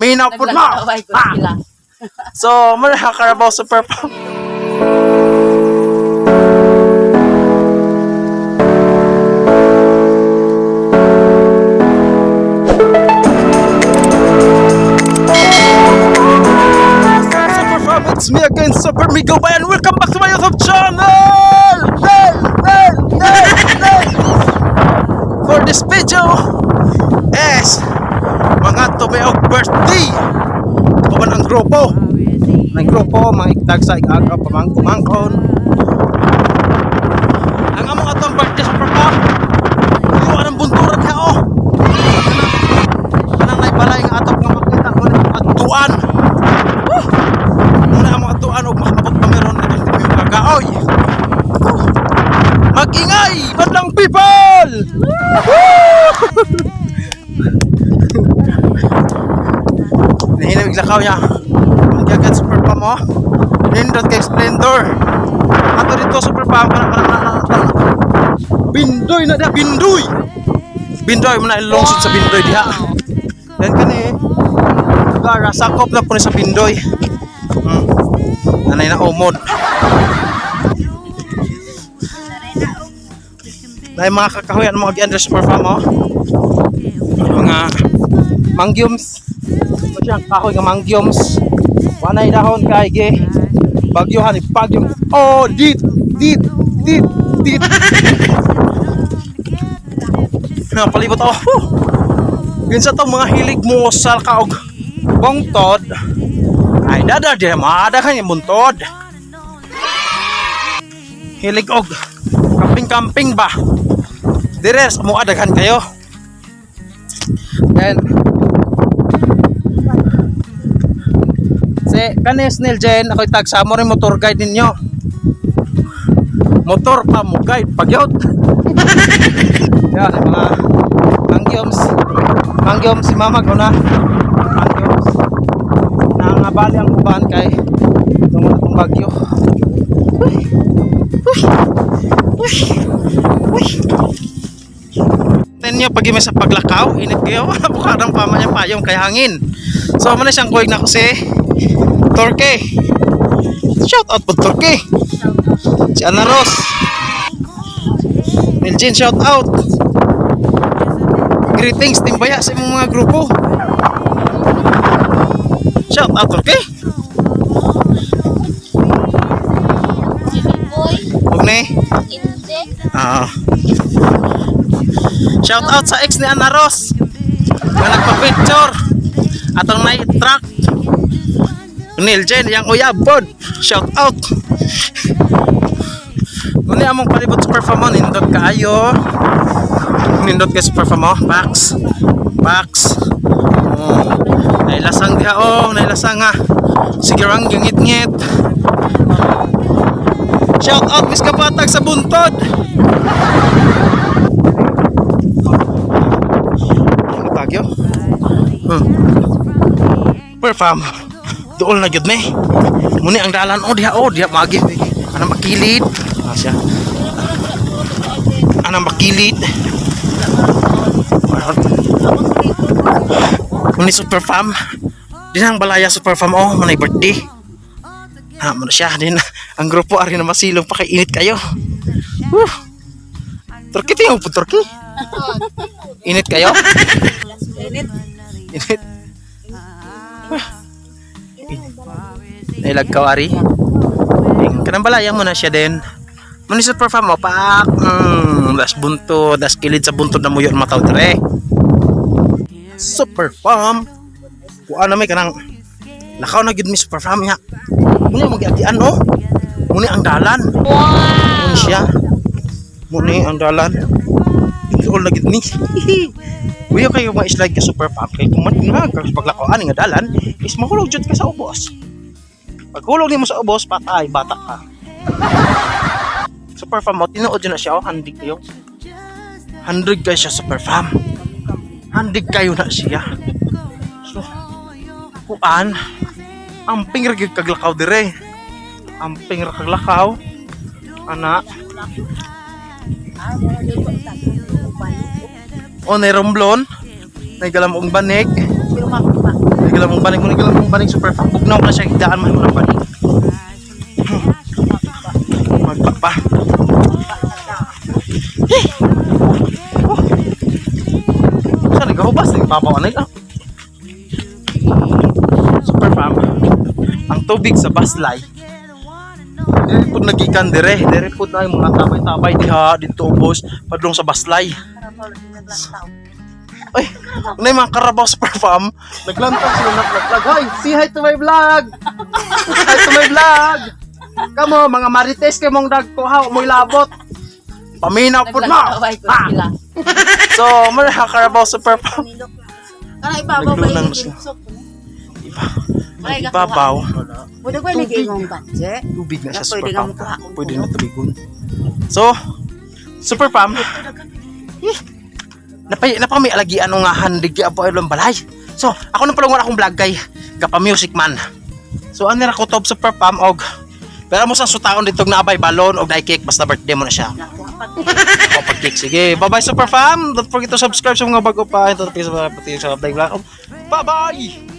Minaw pud mo. Naglalaway ko Ah! sila. So, muna Carabao Super Fam. Super Fam, it's me again, Super Migo Bay, and welcome back to my YouTube channel! Hey, hey, hey, hey. For this video is mga tumiog birthday! Uban ang grupo. Ang grupo, mga iktag sa igaga, pamangko-mangkon. Ang among atong birthday sa Papa. Iyo ang bunturan ha oh. Kanang naibalay nga atop nga makita mo na atuan. Woo! Muna ang mga atuan og makaabot pa meron itong yung kagaoy. Woo! Mag-ingay! Badlang people! Woo! Nahinamig lakaw niya. Magyagat super pa mo. Nindot kay Splendor. Ato dito super pa kana kana kana kana. Bindoy na diha, bindoy. Bindoy mo na lungsod sa Bindoy diha. Then kani lugar sakop na po ni sa Bindoy. Nanay na umod. Dahil mga kakahuyan mga giandre super pa mo. Mga mangyums. Ito siya ang kahoy nga mangyums. Wanay dahon kay ge. Bagyohan ni bagyong. Oh, dit dit dit dit. Nga palibot oh. Whew. Yun sa tong mga hilig mo sa kaog bongtod. Ay dada di maada kanya buntod. Hilig og camping-camping ba? Dire mo adaghan kayo. Then si kanis Neil Jen, ako'y tag sa rin motor guide ninyo. Motor pa mo guide pagyot. Yan, yung mga mangyoms. Mangyoms si mama ko na. Mangyoms. Nangabali ang uban kay tungod atong bagyo. Uy. Uy. Uy. Uy. Tenyo pag may sa paglakaw, init kayo. Bukadang pama niya payong kay hangin. So mo na siyang kuwig na ko si Torque. Shout out po Torque. Si Ana Rose. Neljin, shout out. Greetings Timbaya sa imong mga grupo. Shout out Torque. Boy, Huwag ni. hindi. Ah. Shout out sa ex ni Ana Rose. Nga nagpa-picture. Atong night truck. Neil Jen, yang uyab pod. Shout out. Muna among palibot sa perform nindot kaayo. Nindot kay sa perform oh. Box. Box. Oh. Nailasang diha oh, nailasang ha. Sige rang ngit-ngit. Shout out Miss Kapatag sa buntod. Ano bagyo? Perform. Dool na gyud ni. Muni ang dalan oh diha oh diha magi. Ana makilid. Ah, siya. Ana makilid. Muni super fam. Din ang balaya super fam oh, manay birthday. Ha, mo na siya din ang grupo ari na masilong pa kay init kayo. Woo. Turkey tingo po Turkey. Init kayo? Init. Init. Ah. Nailag ka, Ari. Ing, kanang balayang mo na siya din. Muna sa perform mo, pak. Das bunto, das kilid sa buntod na muyo mataw dire. Super farm. Kuan na may kanang lakaw na gyud mi super farm niya. Muna mo giagian oh. Muna ang dalan. Wow! Muna siya. Muna ang dalan. Dool na gyud ni. Uyo kayo mga slide ka super farm kay kung man nga kag paglakaw ani nga dalan is mahulog jud ka sa ubos. Paghulog nimo sa ubos, patay bata ka. Super farm mo tinuod jud na siya oh, handig kayo. Handig kayo siya super farm. Handig kayo na siya. So, kuan amping ra gyud kaglakaw dire. Amping ra kaglakaw. Ana, o ni romblon, nay galamong banig. Pero makuha. Gilamong banig mo, gilamong banig, super fam. Bugnaw ka siya, higdaan man mo ng banig. Magpa pa. Eh! Oh. Saan nagahubas? Nagbabaw anay ah. Super fam. Ang tubig sa Baslay. Dire pud nagikan dire, dire pud na yung mga tabay-tabay diha didto ubos padlong sa Baslay. Ay, na yung mga karabaw, super fam. Naglantaw sila, nag-vlog. Hoy, say hi to my vlog. Hi to my vlog. Kamo, mga marites kay mong dagko ha, mo'y labot. Paminaw pud mo. Naglantaway ko Ah! sila. So, mga karabaw, super fam. Kana ibabaw ba Naglunang yung sila. ginsok? Iba. Ay, Ibabaw. Pwede ko nag-iingong batse. Tubig na siya, Pwede super nga pam. mukuha kung Pwede puno. na tubigon. So, super fam. Eh, napay napami alagi ano nga handig apo ay balay. So, ako nang palungan akong vlog kay Gapa Music Man. So, ano ra ko top, super fam, og pero mo sa sutaon dito naabay balon og naay cake basta birthday mo na siya. Ako pag cake. Sige, bye-bye, super fam. Don't forget to subscribe sa mga bago pa. Ito sa pati sa vlog. Bye-bye.